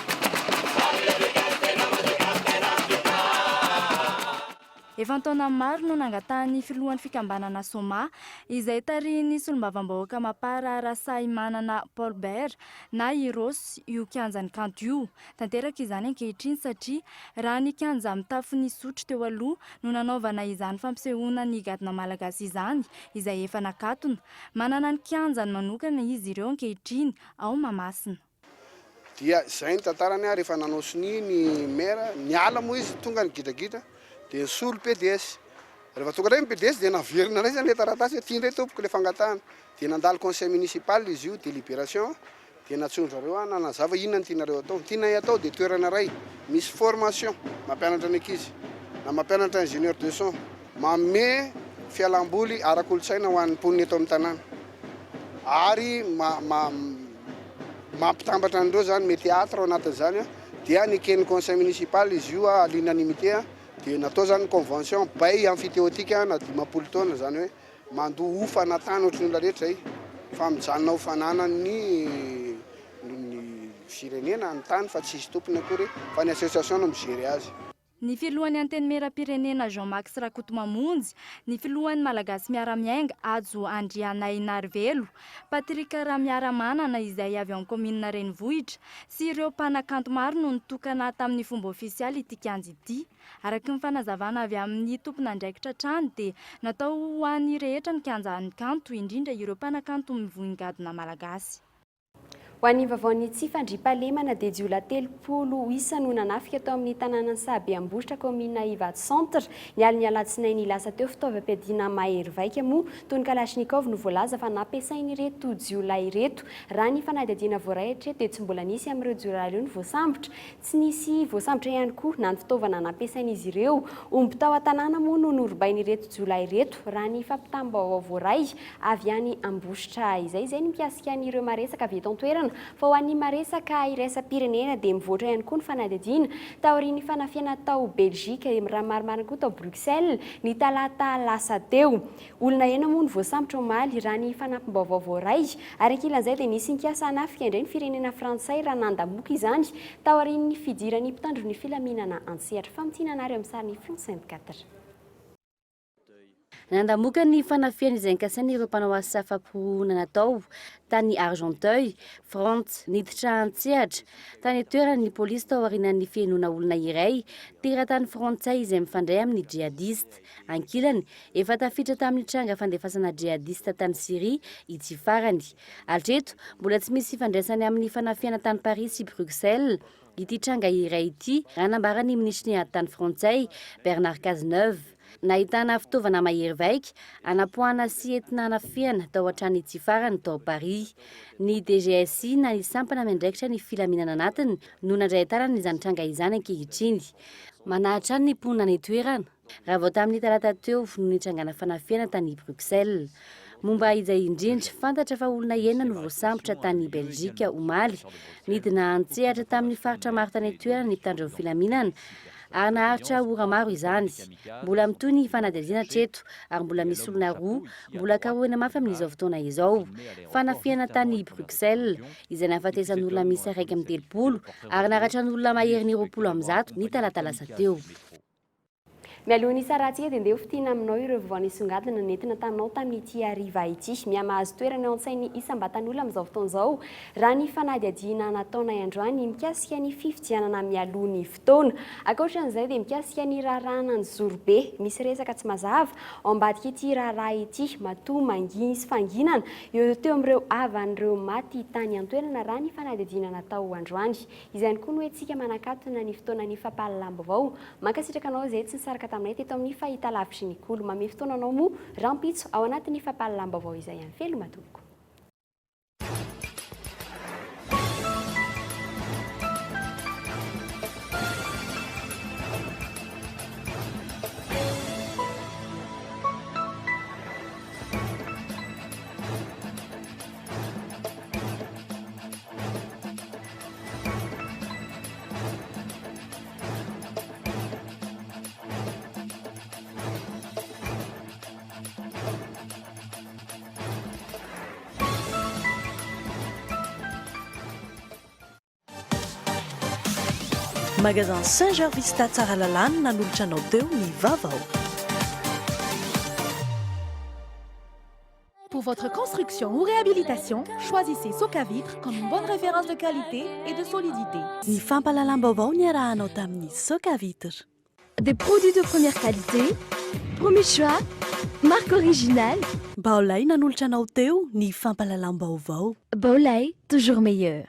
Efa an-taonany maro no nangatahan'ny filohan'ny fikambanana Soma, izay tarihin'ny solombavambahoaka Mapar Rasahimanana Paul Bert na i Rossy io kianjan'ny kanto io. Tanteraka izany ankehitriny satria raha ny kianja mitafon'Isotry teo aloha no nanaovana izany fampisehoana ny gadona malagasy izany, izay efa nakatona. Manana ny kianjany manokana izy ireo ankehitriny ao Mahamasina. Dia izay ny tantarany a, rehefa nanao sonia ny maire, niala moa izy, tonga ny gidragidra, dia nisolo PDS. Rehefa tonga indray ny PDS dia naverina indray izany ilay taratasy hoe ity indray tompoko ilay fangatahana. Dia nandalo conseil municipal izy io, délibération, dia nantsoin-dry zareo aho nanazava inona no tianareo atao. Ny tianay atao dia toerana iray misy formation, mampianatra ny ankizy, na mampianatra ingénieur de son, manome fialamboly ara-kolontsaina ho an'ny mponina eto amin'ny tanàna. Ary mampitambatra an'ireo izany, mety théâtre ao anatin'izany, dia neken'ny conseil municipal izy io à l'unanimité, dia natao izany ny convention, bail emphytéotique na 50 taona, izany hoe mandoa hofana tany ohatry ny olona rehetra izay, fa mijanona ho fananan'ny ny firenena ny tany fa tsy hisy tompony akory fa ny association no mi-gérer azy. Ny filohan'ny Antenimierampirenena Jean Max Rakotomamonjy, ny filohan'ny Malagasy Miara-Miainga Hajo Andrianainarivelo, Patrick Ramiaramanana izay avy ao amin'ny kaominina Renivohitra sy ireo mpanakanto maro no nitokana tamin'ny fomba ofisialy ity kianja ity. Araka ny fanazavana avy amin'ny tompon'andraikitra hatrany dia natao ho an'ny rehetra ny kianjan'ny kanto, indrindra ireo mpanakanto mivoy ny gadona malagasy. Ho an'ny vaovaon'ny tsy fandriampahalemana dia jiolahy 30 isa no nanafika tao amin'ny tanànan'i Sahabe Ambositra, kaominina Ivato Centre, ny alin'ny alatsinainy lasa teo. Fitaovam-piadiana mahery vaika moa toy ny kalachnikov no voalaza fa nampiasain'ireto jiolahy ireto. Raha ny fanadihadiana voaray hatreto dia tsy mbola nisy amin'ireo jiolahy ireo no voasambotra. Tsy nisy voasambotra ihany koa na ny fitaovana nampiasain'izy ireo. Omby tao an-tanàna moa no norobain'ireto jiolahy ireto, raha ny fampitam-baovao voaray avy any Ambositra. Izay izay ny mikasika an'ireo maresaka avy eto an-toerana. Fa ho an'ny maresaka iraisam-pirenena dia mivoatra ihany koa ny fanadihadiana taorian'ny fanafihana tao Belgique, raha ny marimarina koa tao Bruxelles, ny talata lasa teo. Olona enina moa no voasambotra omaly, raha ny fanampim-baovao voaray. Ary ankilan'izay dia nisy nikasa hanafika indray ny firenena frantsay raha nandamoaka izany taorian'ny fidiran'ny mpitandro ny filaminana an-tsehatra. Famintinana ary eo amin'ny sarin'ny France 24. Nandamoaka ny fanafihana izay nikasain'ireo mpanao asa fampihorohoroana natao tany Argenteuil, Frantsa. Niditra an-tsehatra tany an-toerana ny polisy tao aorianan'ny fihenoana olona iray teratany frantsay izay mifandray amin'ny djihadista. Ankilany, efa tafiditra tamin'ny tranga fandefasana djihadista tany Syria ity farany. Hatreto, mbola tsy misy fifandraisany amin'ny fanafihana tany Paris sy Bruxelles. ity tranga iray ity, raha nambaran'ny minisitry ny ady tany frantsay, Bernard Cazeneuve. Nahitana fitaovana mahery vaika hanapoahana sy entina hanafihana tao an-tranon'ity farany tao Paris. Ny DGSI na ny sampana miandraikitra ny filaminana anatiny no nandray an-tanana izany tranga izany ankehitriny. Manahy hatrany ny mponina any an-toerana. Raha vao tamin'ny talata teo no nitrangana fanafihana tany Bruxelles. Momba izay indrindra, fantatra fa olona enina no voasambotra tany Belgique omaly. Nidina an-tsehatra tamin'ny faritra maro tany an-toerana ny mpitandro ny filaminana ary naharitra ora maro izany. Mbola mitohy ny fanadihadiana hatreto ary mbola misy olona roa mbola karohina mafy amin'izao fotoana izao. Fanafihana tany Bruxelles izay nahafatesan'olona miisa 31 ary naratran'olona maherin'ny 120 ny talata lasa teo. Mialoha ny hisarahantsika dia ndeha ho fintinina aminao ireo vaovao nisongadina nentina taminao tamin'ity hariva ity. Mihamahazo toerana eo an-tsain'ny isam-batan'olona amin'izao fotoana izao raha ny fanadihadiana nataonay androany mikasika ny fifidianana mialoha ny fotoana. Ankoatran'izay dia mikasika ny raharahan'Anjozorobe, misy resaka tsy mazava ao ambadik'ity raharaha ity matoa manginy sy fanginana eo teo amin'ireo havan'ireo maty tany an-toerana raha ny fanadihadiana natao androany. Izay ihany koa no entintsika manakatona ny fotoanan'ny fampahalalam-baovao. Mankasitraka anao izay tsy nisaraka taminay teto amin'ny fahitalavitry ny Kolo. Mamehy fotoana anao moa rahampitso ao anatin'ny fampahalalam-baovao izay ihany. Veloma tompoko. Magasin Saint Georges Vista Tsaralalàna nanolotra anao teo ny vaovao. Pour votre construction ou réhabilitation, choisissez Socavitre comme une bonne référence de qualité et de solidité. Ny fampahalalam-baovao niarahanao tamin'ny Socavitre. Des produits de première qualité, premier choix, marque originale. Baolai nanolotra anao teo ny fampahalalam-baovao. Baolai, toujours meilleur.